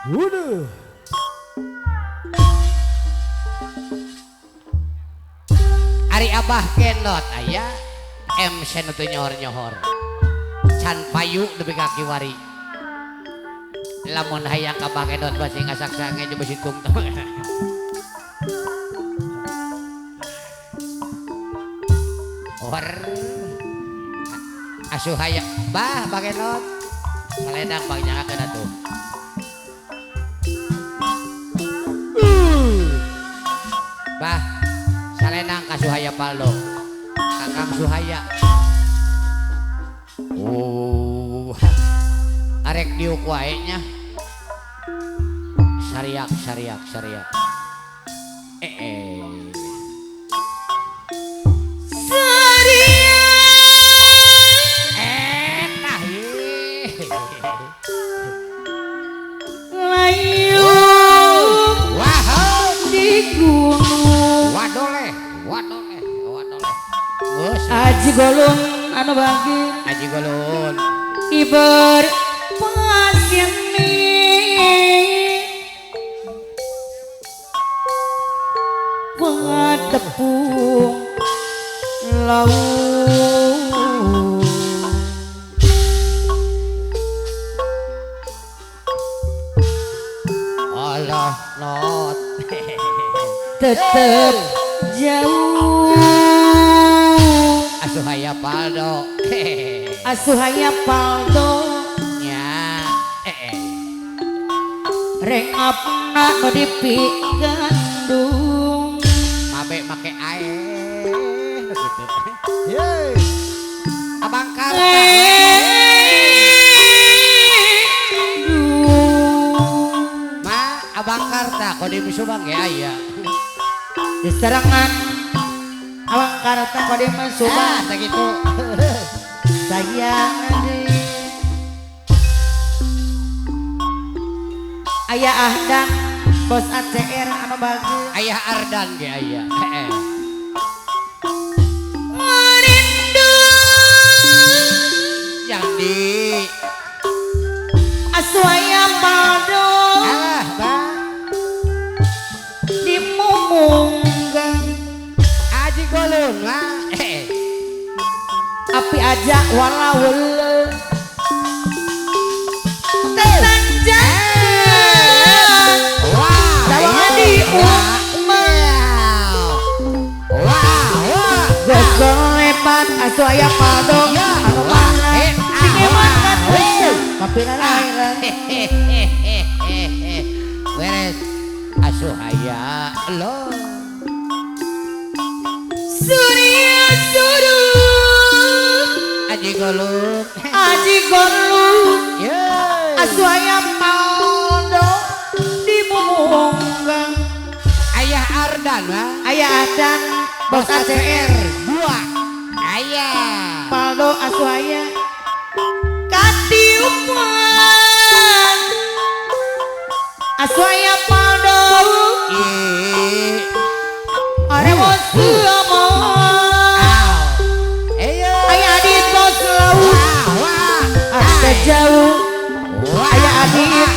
Waduh. Ari Abah Kendot aya MC nu teu nyohor-nyohor. Can payu nepi ka kiwari. Lamun hayang ka Abah Kendot basi ngasaksa ngejo besi tungtung. War. Asuh hayang bah Abah Kendot. Saledang bang nyangakeun atuh. Bah, salenang ka Suhaya Paldo. Kakang Suhaya. Oh. Arek diuk wae nya. Sariak sariak sariak. Sariak. Tah ye. Layu. Wah, di gunung. Wadoleh, wadoleh, wadoleh. Geus. Aji Golun anu bagi. Aji Golun. Iber pasini. Tepung laut. Allah not. Tetep jauh. Asuhaya Paldo. Asuhaya Paldo. Ya. Rengapna nu dipigandung. Mabe make air gitu. Yeay. Abang Karta. Ma, Abang Karta Kodim Subang ge aya. Di serangan Abang Karta Kodim Subang. Ah, sakitu. Sayang deui. Aya Ahdan bos ACR anu bagus. Ayah Ardan ge aya. Heeh. Rindu yang di Asuhaya Paldo. Alah, Bang. Di mumunggang Aji Golun lah. Api aja walawul. Lepat Asuhaya Paldo anu mana singeman papina lain. Beres Asuhaya lo. Surya suruh Aji Golun. Aji Golun. Asuhaya Paldo di mumunggang. Ayah Ardan lah. Ayah Ardan bos ACR dua. Ayah Paldo Asuhaya katiupan. Asuhaya Paldo. Aremos Ayah Adit bos laut. Ada jauh. Ayah Adit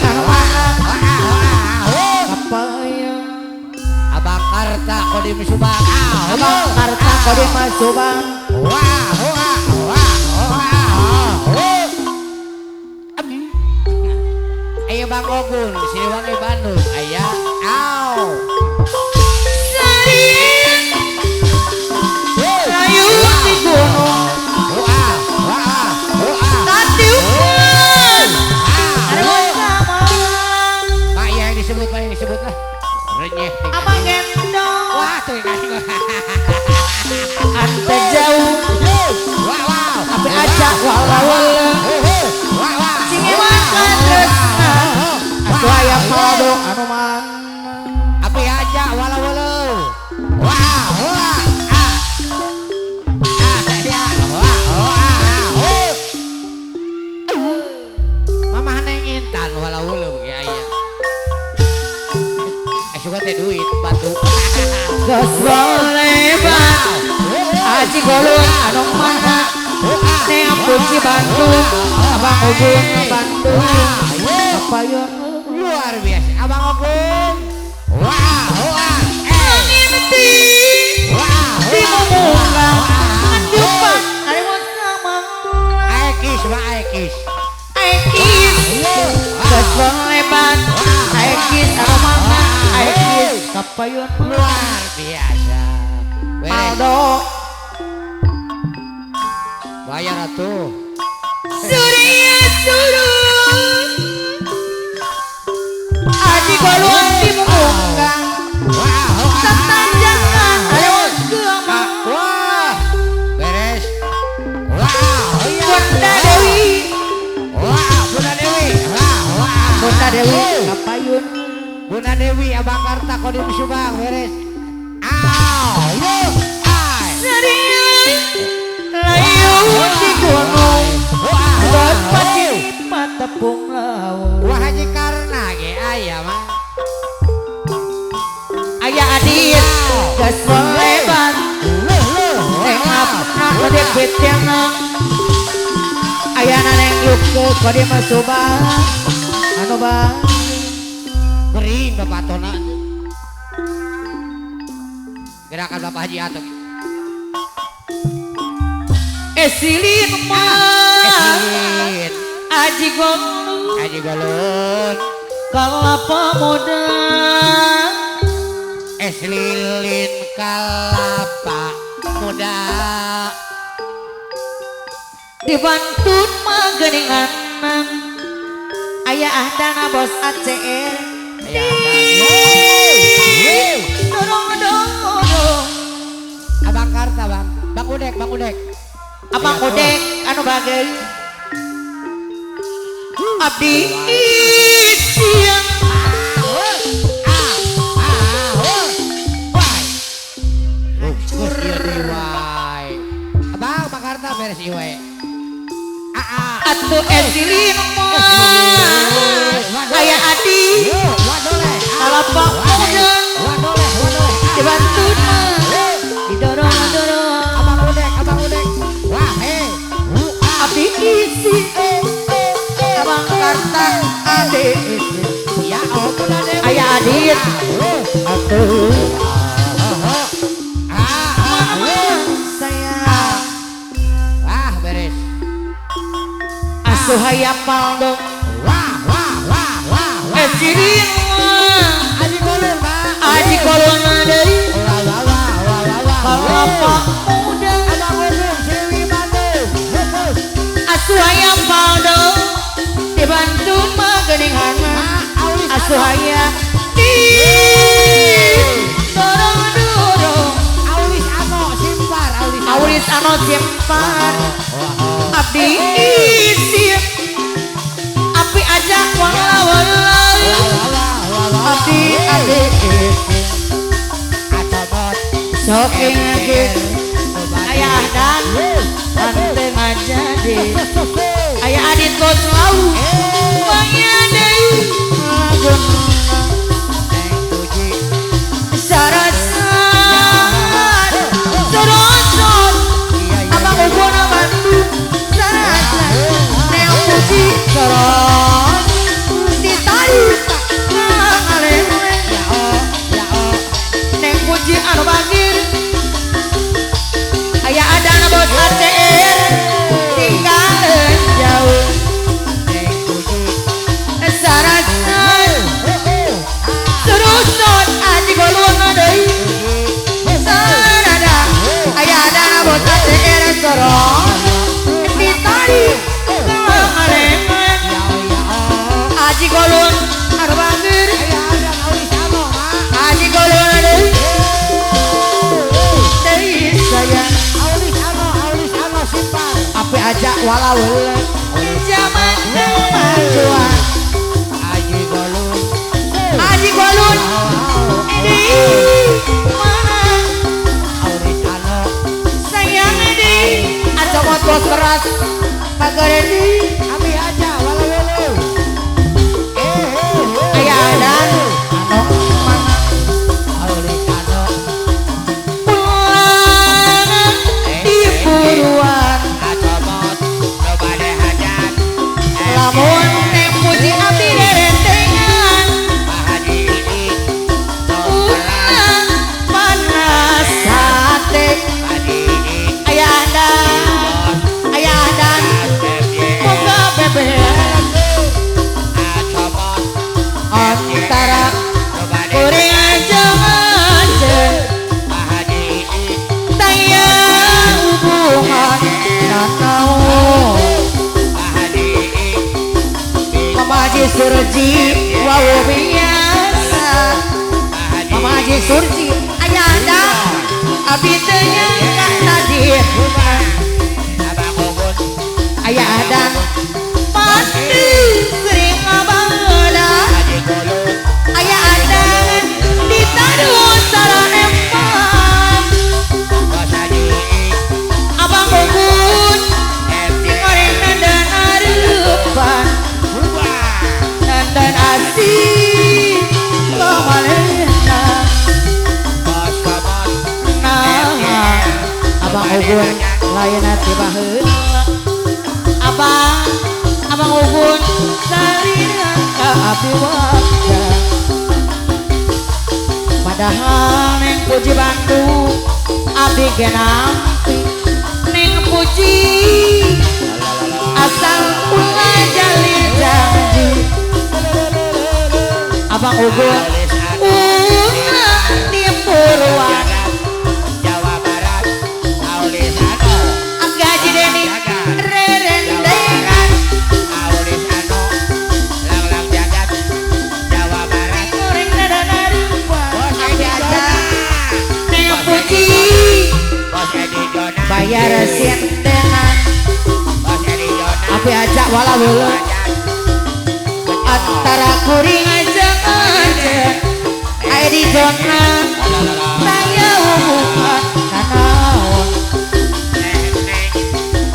Abang Karta Kodim Subang. Abang Karta Kodim Subang. Wah wah wah wah. Ayo Bang Ogun, Siliwangi Bandung. Ayah, au. Sariak. Layu di gunung. Wah wah wah. Katiupan. Pak yang disebut, Pak yang disebut lah. Renyeh. Abang Gendong. Wah tuh yang kasih. Ante jauh. Wah wah. Api aja walawul. Wah wah. Cingeman tresna. Asuhaya Paldo anu mana. Api aja walawul. Wah wah. Ah. Ah ya. Wah wah. Mamah neng Intan walawul ge aya. Suka teh duit batu. Geus lebat. Aji Golun anu mana. Neang kunci Bandung. Abang Ogun Bandung. Apa luar biasa. Gaspol lebat Aikis aromana Aikis kapayun luar biasa. Paldo bayar atuh. Surya surut Aji golon di mungkang Tetanjangan lewat geama. Wah beres. Wah Bunda Dewi. Wah Bunda Dewi. Wah wah Bunda Dewi kapayun. Bunda Dewi Abang Karta Kodim Subang beres. Aw yo ai. Surya layu di gunung. Bapak tepung laut. Wah Haji Karna ge aya mah. Aya Adit gaspol lebat. Tengah debet yang aya neng yuke kodim Subang. Anu bang kering Bapak Tona. Gerakan Bapak Haji Atok. Esilin mah Esilin Aji Golun Aji Golun Kalapa muda. Esilin kalapa muda. Dibantun mageningan aya ahdana bos ACR. Dorong dorong Abang Karta bang. Bang Udek Bang Udek. Abang Udek anu bagai abdi siang. Abang Bang Karta beres ieu. Atuh esilin mah aya adi kalapa muda dibantun mah didorong dorong. Abang Udek Abang Udek wah he abdi isi Abang Karta ade isi ya oh Bunda Dewi aya adit atuh saya wah beres. Asuhaya Paldo wah wah wah wah wah Esilin Aji Golon Pak Aji Golon deui wah wah wah wah wah kalapa muda Abang Udek Dewi Bandung. Asuhaya Paldo dibantu mageningan Asuhaya di dorong dorong Aulis Ano Simpar Aulis Aulis Ano Simpar abdi isi api aja wala wala abdi abdi isi sok inget ayah dan ante ngajadi ayah adit bos lau banyak deui sarasan sorosot abang ugona Bandung sarasan neo puji soros ditarik ngalele neng puji anu bagir aya adana bos ACR tinggalan jauh sarasan surusot aji golongan deui sarada aya adana bos ACR soros ditarik ngalele aji golon anu bagir aji golon deui deui sayang api aja walau zaman kemajuan Aji Golun Aji Golun di mana Aulis Ano sayang di acomot bos beras pagar di abi aja walau ayah dan ano mana Aulis Ano pulang di buruan lamun neng puji abdi derentengan ulang panas hate ayah dan ayah dan Haji Surji wow biasa Mama Haji Surji ayah ada abi teu nyangka tadi ayah ada pasti sering ngabangda ayah ada ditaruh salah empat abang Ogun goreng dan arupan dan asih kemalena nah abang Ogun lain hati baheula abang abang Ogun sarina ka abdi wajah padahal neng Puji Bandung abdi ge nampi neng Puji asal ulah jalil janji abang Ogun ulah di Purwan Jawa Barat Aulis Ano Gaji Deni rerendengan Aulis Ano Langlang Jagat Jawa Barat goreng dada Bos Edi Jona neng Puji Bos Edi Jona bayar sintenan Bos Edi Jona api ajak wala wala antara kuring aja aja Edi Jona saya hubungan nanaon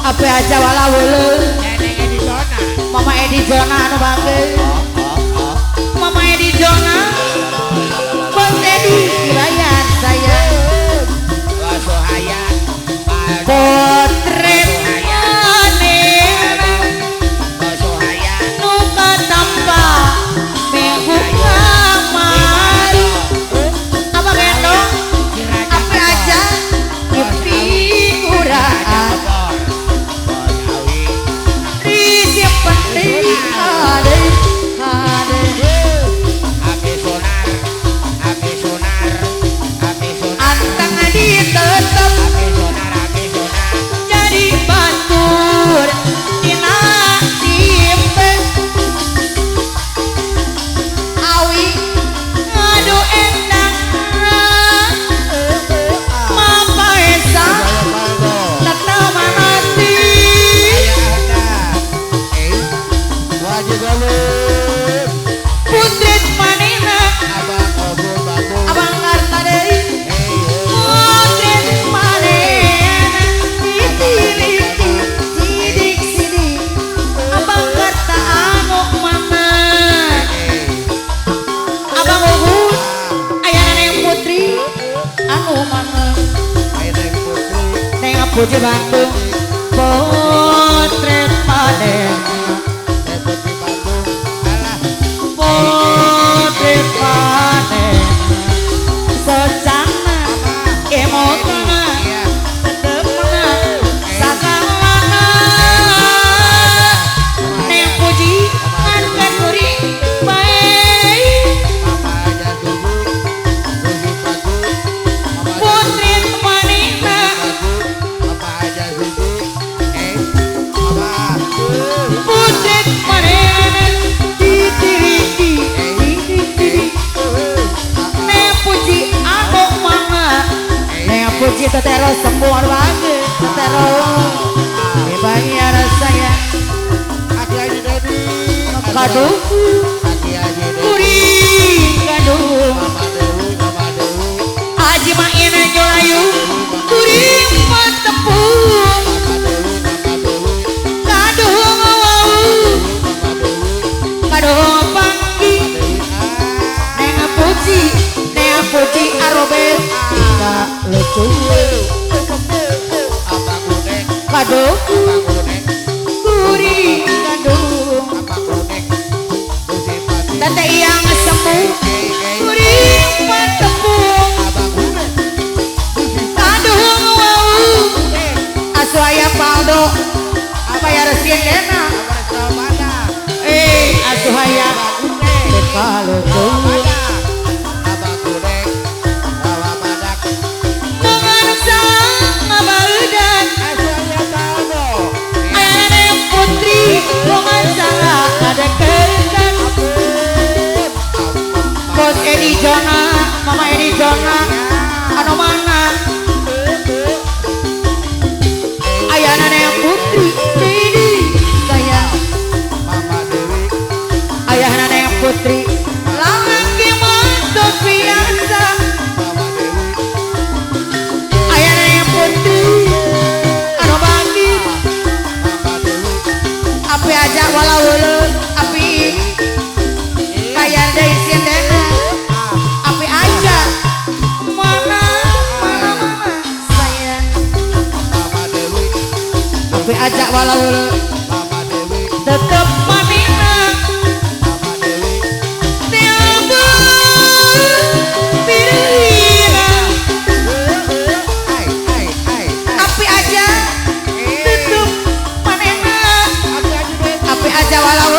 api aja wala wala Neneng Edi Jona Mama Edi Jona anu bangga Mama Edi Jona Bos Edi dibayar saya Sohaya potret manehna Sohaya nu katampa minggu kamari abang gendong api aja dipiguraan disimpen di hade hade anteng ditetep jadi batur dina simpen awi ngadu endang mapaesa tetep manati putrit manehna abang karta deui putrit manehna ditiliki sidik sidik abang karta anu mana abang Ogun ayana neng putri anu mana neng Puji Bandung potret manehna potret manehna secana emotna tetepna sakalana neng Puji ngan kuring bae potret manehna potret manehna ditiriki sidik-sidik neng Puji anu mana neng Puji tetero sembuh banget tetero dibayar saya kaduh kuring kaduh Haji Main nyolayu kuring patepung kaduh wau kaduh panggi neng Puji arobet tak lucu kaduh kuring kaduh tete yang semu kuring patepung kaduh wau asuh aya paldo bayar sindena asuh aya lucu putri romansa ada kekan Putri lalaki mah biasa aya Neng Putri anu bagi api aja walau ulun api bayar deui sindena api aja mana mana mana sayang api aja walau ulun tetep manina api aja tutup manena api aja walau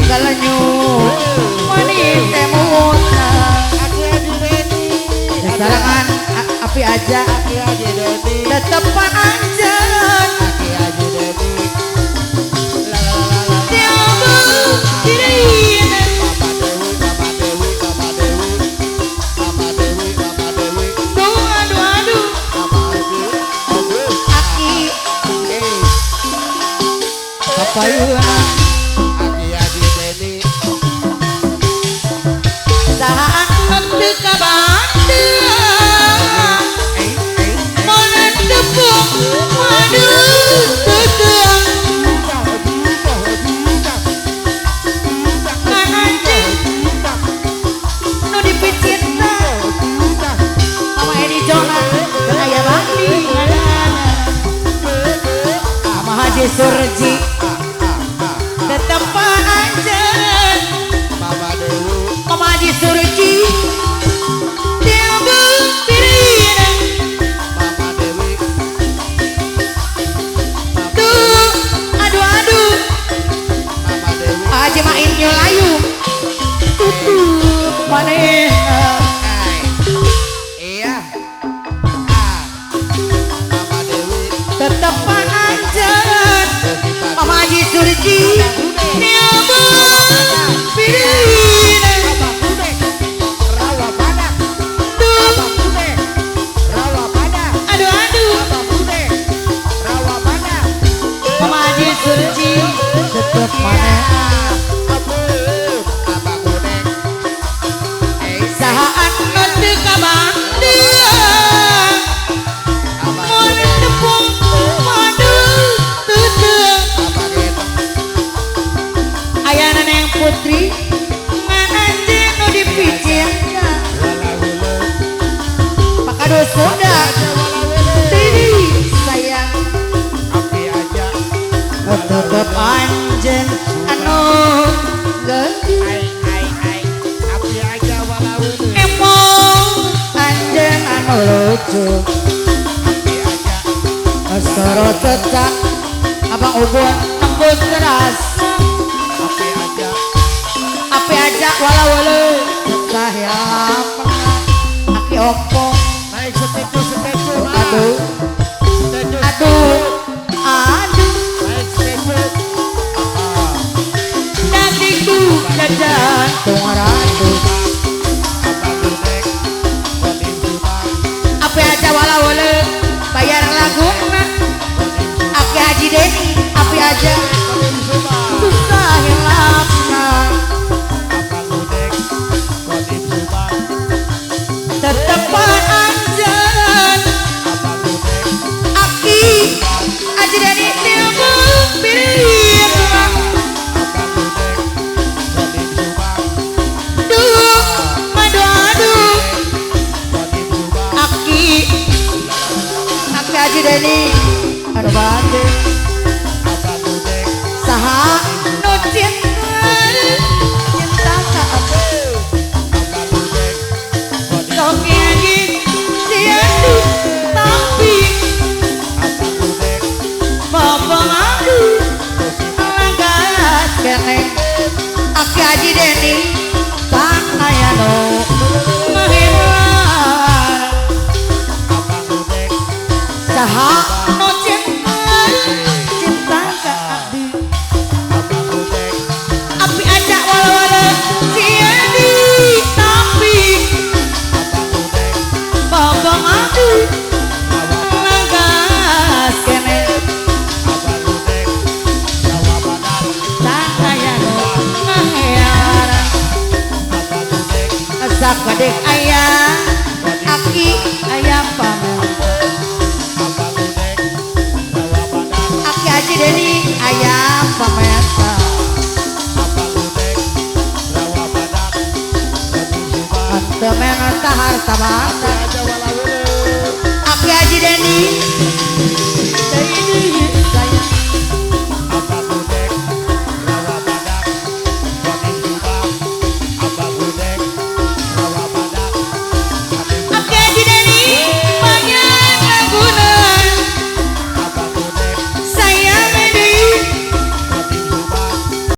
galenyu manis temuna sarangan api aja tetepan anjeun Aki Haji Deni saha anu teu kabanteung mana tepung madu teuteung ngan anjeun nu dipicinta Mama Edi Jona dan aya Bandi ngadana Mama Haji Surji tetepan anjeun Mama Dewi Mama Haji Surji timbul pirina Mama Dewi tuh aduh aduh Mama Dewi Haji Main nyolayu tutup manehna iya Mama Dewi tetepan anjeun Mama Haji Surji tetep manehna saha anu teu kabandeung mun tepung madu teuteung ayana Neng Putri ngan anjeun nu dipicinta pakado soda tiri sayang tetep anjeun anu leutik api aja walau emong anjeun anu lucu api aja sorot cecak abang ubun tembus terasa api aja walau ulun saya aki opo naik setecu setecu aduh aduh aduh jantung ratu api aja walau ulun bayar laguna Aki Haji Deni api aja susah hilapna tetepan anjeun Aki Haji Deni timbul pirina Aki Haji Deni anu bade saha nu cinta cinta ka abdi sok haji siadu tapi bobong aduh gas kene Aki Haji Deni tanaya nu ngaheula saha nu cinta cinta ka abdi api aja wala-wala siadi tapi bobong aduh gas kene tanaya nu ngaheula. Sakedek aya Aki aya pamer Aki Haji Dedi aya pamersa Temen harta banda.